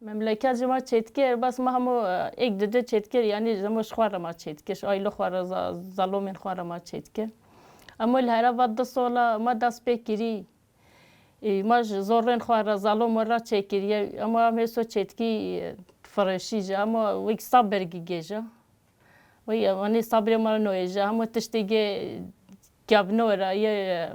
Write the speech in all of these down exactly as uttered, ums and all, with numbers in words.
Memleket ji ma çêdikir, bes ma hemû, e, êk dide çêdikir, yanî ji hemû ji xwe re ma çêdikir, ji aîlo xwe re, za-, zalomên xwe re ma çêdikir. Hemû li here va du sola ma dest pê kirî. Ê, ma ji zorên xwe re, zalom we re çêkiriye, ema em hêso çêdikî, e, firêşî ji, ema wek sabir gigê ji. Wê, yanî sabrê me noyê ji, hemû tiştê gê kevno re ye,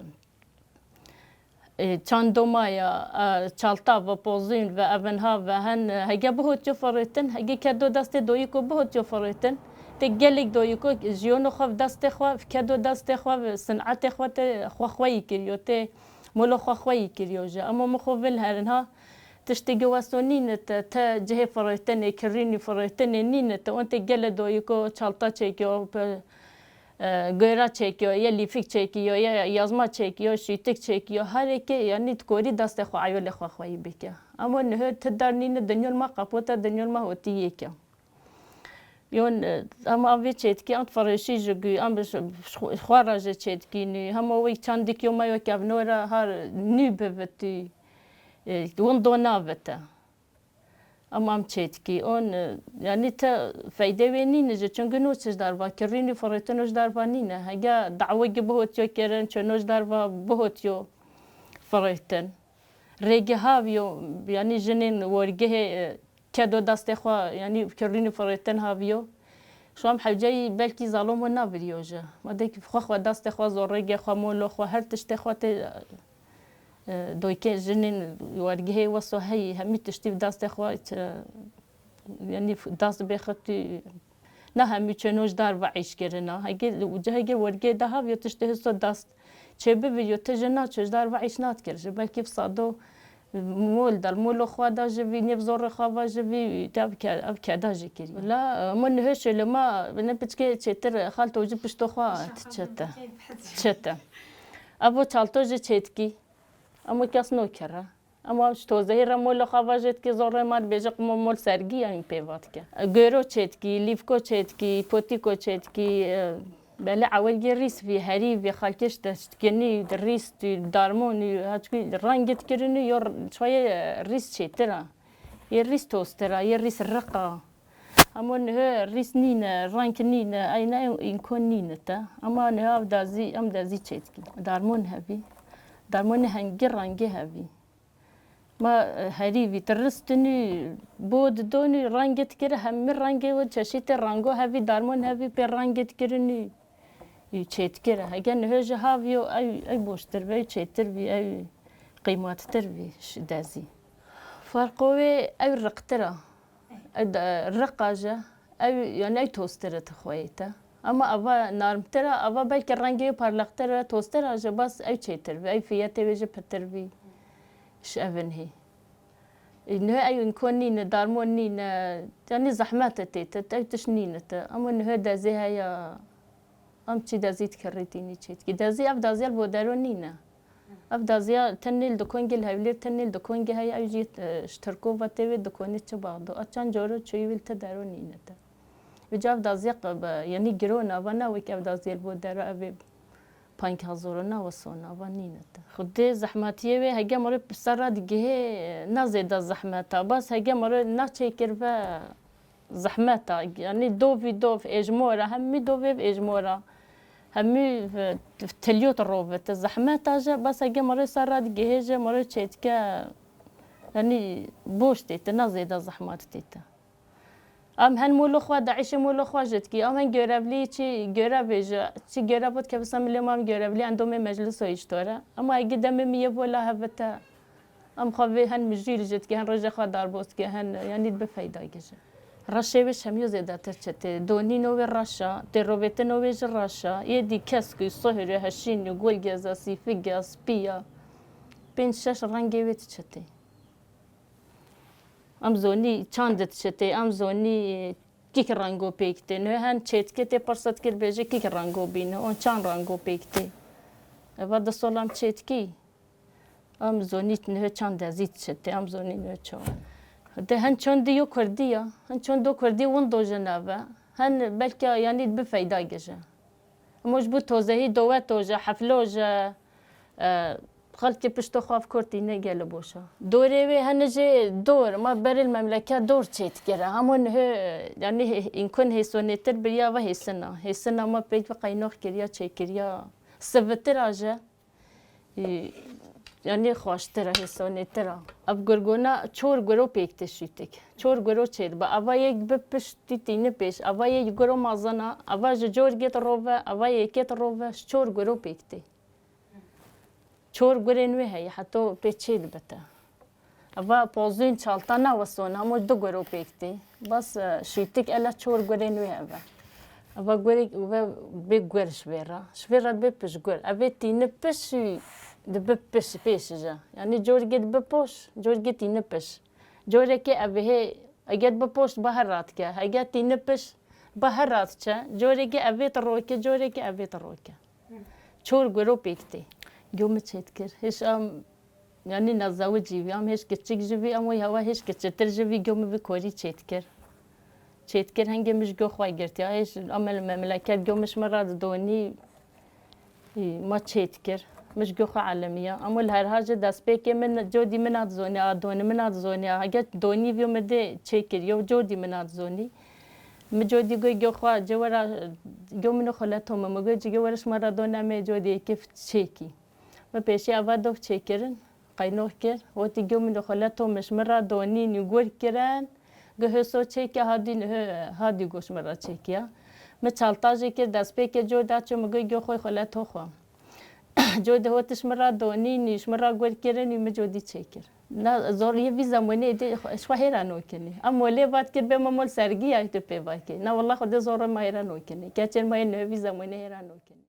e, çando me ya, e, çalta ve, pozîn ve, evenha ve, hen, e, hege bihotiyo firêtin, hege kedo destê doyiko bihotiyo firêtin. Tê gelek doyiko jiyono xwe, destê xwe, kedo destê xwe, sinetê xwe tê xwe xweyî kiriyo, tê molo xwe xweyî kiriyo ji. Ema min xwe vin herin ha, tiştê ge weso nîne te, te cihê firêtinê, kirînî firêtinê nîne te. On tê gele doyiko çalta çêkiyo, pe, e, goyra çêkiyo, ye lîfik çêkiyo, ye yazma çêkiyo, şîtik çêkiyo. Herêkê, yanî dikorî destê xwe, eyolê xwe xweyî bike. Ama niho ti der nîne, dinyon ma qapota, dinyon ma hotî yêke. Yon, e, em avê çêdikî, em firêşî ji gû, em bi ji, ji xwe re jî çêdikînî. Hema wek çandikî yo me yo kevno re har nû bivitî, e, windo navite. Em, em çêdikî. On, e, yanî te feydê wê nîne ji, çunku no çi ji derva, kirînî firêtin o ji derva nîne. Hege dawegî bihotiyo kirin, çi no ji derva bihotiyo firêtin. Rêgehav yo, yanî jinên wergehê, e, kedo destê xwe, yanî kirînî firêtin haviyo. Şu an hewceyî belkî zalom we naviriyo ji. Ma dek xwe xwe destê xwe, zorrêgê xwe, molo xwe, her tiştê xwe tê, e, doykê jinên wergehê weso heyî, hemî tiştî bi destê xwe, e, yanî dest bêxitî. Na hemî çêno ji dar ve îş kirina. Hege, cihegê wergê de haviyo tiştê hiso dest çêbiviriyo, ti ji naço ji dar ve îş nadikir. Ji belkî bi sado mol der, molo xwe da ji vî, nêv zorê xwe va ji vî, te ev ke-, ev keda jî kirî. La, e, min niho şêle ma, ne piçkê çêtir, xalto jî pişto xwe çete. Çete. Evo çalto jî çêdikî. Emo kes nokere. Ema ji tozehî re mol xwe va jê dikî, zorê me dibêje qimo mol sergî ya hîn pê va dike. Goro çêdikî, lîvko çêdikî, potîko çêdikî, e, belê ewil yê rîs vî, herî vî, xelkê ji te ştikinî, rîs tû, darmon û, heçkî rengê dikirinî, yo r-, çaye rîs çêtir a. Yê rîs tostir a, yê rîs riq a. Ema niho rîs nîne, reng nîne, eyne îmkon nîne te. Ema niho ev dazî, em dazî çêdikî. Darmon hevî. Darmonê hengî rengê hevî. Ma, e, herî vî, ti ristinî, bo didonî, rengê dikiri, hemî rengê we çeşîtê rengo hevî, darmon hevî pê rengê dikirinî, û çêdikiri. Hege niho ji haviyo, ew, ew boştir vî, ew çêtir vî, ew qîmettir vî ji dezî. Ferqo wê ew riqtir a. Ew de, riqa ji, ew, yani ew tostir e ti xweyê te. Ama ava narmtir e, ava belkî rengê wê parlaqtir e, tostir e ji bas ew çêtir vî, ew fiyetê wê jî pitir vî. Ji evin hî. Ê, niho ew imkon nîne, darmon nîne, yani zehmet e tê te, ew tişt nîne te. Ama niho dezê heye, em çi dezî dikirî tînî çêdikî. Dezî ev daziya li Bodero nîne. Ev daziya tenê li dikongê li Hewlêr, tenê li dikongê heye, ew jî, e, ji Tirkova tê wê dikonê çi baxdo. A çend coro çûyî wî li te dero nîne te. Vêca ev daziya qe-, be-, yanî giron ava ne wek ev daziyê li bo dero ev ê panc hezar û ne wesona ava nîne te. Xwedê zehmetiyê wê hege mire ser re digihê, e, ne zêde zehmet a. Bas hege mire naçêkir ve zehmet a, yanî dovî dov ê ji mor e, hemî dovê ê ji mor e. Hemî, e, tiliyot rovite. Zehmet a jî, bes heke mire ser re digihê jî, mire çêdike, yanî boş tê, te ne zêde zehmet tê te. Em hen molo xwe, daîşê molo xwe jî dikî, em hen görevlî çi görevê jî, çi görev dikeve ser milê me, em görevlî endamê mecliso yî ji to re. Ema heke demê min yê vola hevite, em xwe vê hen mijîl jî dike, hen rêjê xwe darboz dike, hen, yanî dibe feyda ge jî. Reşê wê ji hemû zêdetir çi tê? Donîno wê reş a, têrovêtino wê jî reş a. Yê dî kesk û sihir û heşîn û gulgez a, sîfig a, spî ya. Pênc şeş rengê wê ti çi tê? Em zonî çand ti çi tê? Em zonî kîk rengo pêk tê? Niho hen çêdikê tê pirsa dikir bêje kîk rengo bîne? On çand rengo pêk tê? Eva di solan çêdikî? Em zonî niho çand dezî çi tê, em zonî niho çawa. De hen çandê yo kurdî ya, hen çando kurdî windo ji nave. Hen belkî yanî bi feyda gije. Emo ji bo tozehî dowe toje, heflo je, e, Xelkê pişto xwe ev kor tîne gele boşa. Dorê wê hene jê dor, ma berê li memleket dor çêdikire. Hemû nihe, yanî hê-, înkun hêsonêtir biriya ve hêsina. Hêsina ma pêk ve qeynox kiriya, çêkiriya. Sivitir a jî. Ê, yanî xweştir e, hêsonêtir e. Ev gurgona çor guro pêk tê şîtik. Çor guro çêdibe. Eva yek bi piştî tîni pêş. Eva yek guro mazana. Eva ji cor gêt rove. Eva yekêt rove. Ji çor guro pêk tê. Çor gurên wê heye, heto pê çê dibite. Eva pozûn çalta nawesona, hemû du guro pêk tê. Bas, e, şîtik ele çor gurên wê eve. Eva gurê ve bê gur ji vê re. Ji vê re bê piş gur. Evê tîni piş dibi piş pêş ji. Yanî corgê dibi poş, corgê tîni piş. Corekê evê hê, eger bi poş ba her radike, eger tîni piş ba her radiçe, corekê evê ti roke, corekê evê ti roke. Çor guro pêk tê. Gyo min çêdikir. Hêş em, yanî nezewicî vî, em hêş kiçik jî vî, em wê hewa hêş kiçitir jî vî, gyo min vî korî çêdikir. Çêdikir hengê min ji gyo xwe girtiya. Hêş em li memleket gyo min ji min re didonî, î, ma çêdikir. Min ji gyo xwe elimiya. Em li herha jî destpêkê min, codî min nadizonî, a donî min nadizonî. Hege donî vî min dê çêkir. Yo codî min nadizonî. Min codî got, gyo xwe, cê were, gyo min û xwe leto min. Min got, cê were ji me re done, me codî yekê çêkî. Min pêşî eva doh çêkirin, qeynox kir. Wotî, gyo min û xwe leto min ji min re donî, nî gur kirin. Got, hê so çêke, hadî, hê, hadî got ji min re çêkiya. Min çalta jê kir, destpêkê codî çû, min got, gyo xwe, xwe leto xwe. Codî hot ji min re donî, nî ji min re gur kirin, nî min codî çêkir. Na, zor yê vî zemanê dê, ji xwe hêra nokinî. Em molê vat kir bê me mol sergiya tu pê vakê. Na, wallah xwedê zor ma hêra nokinî. Keçên ma yê nû vî zemanê hêra nokinî.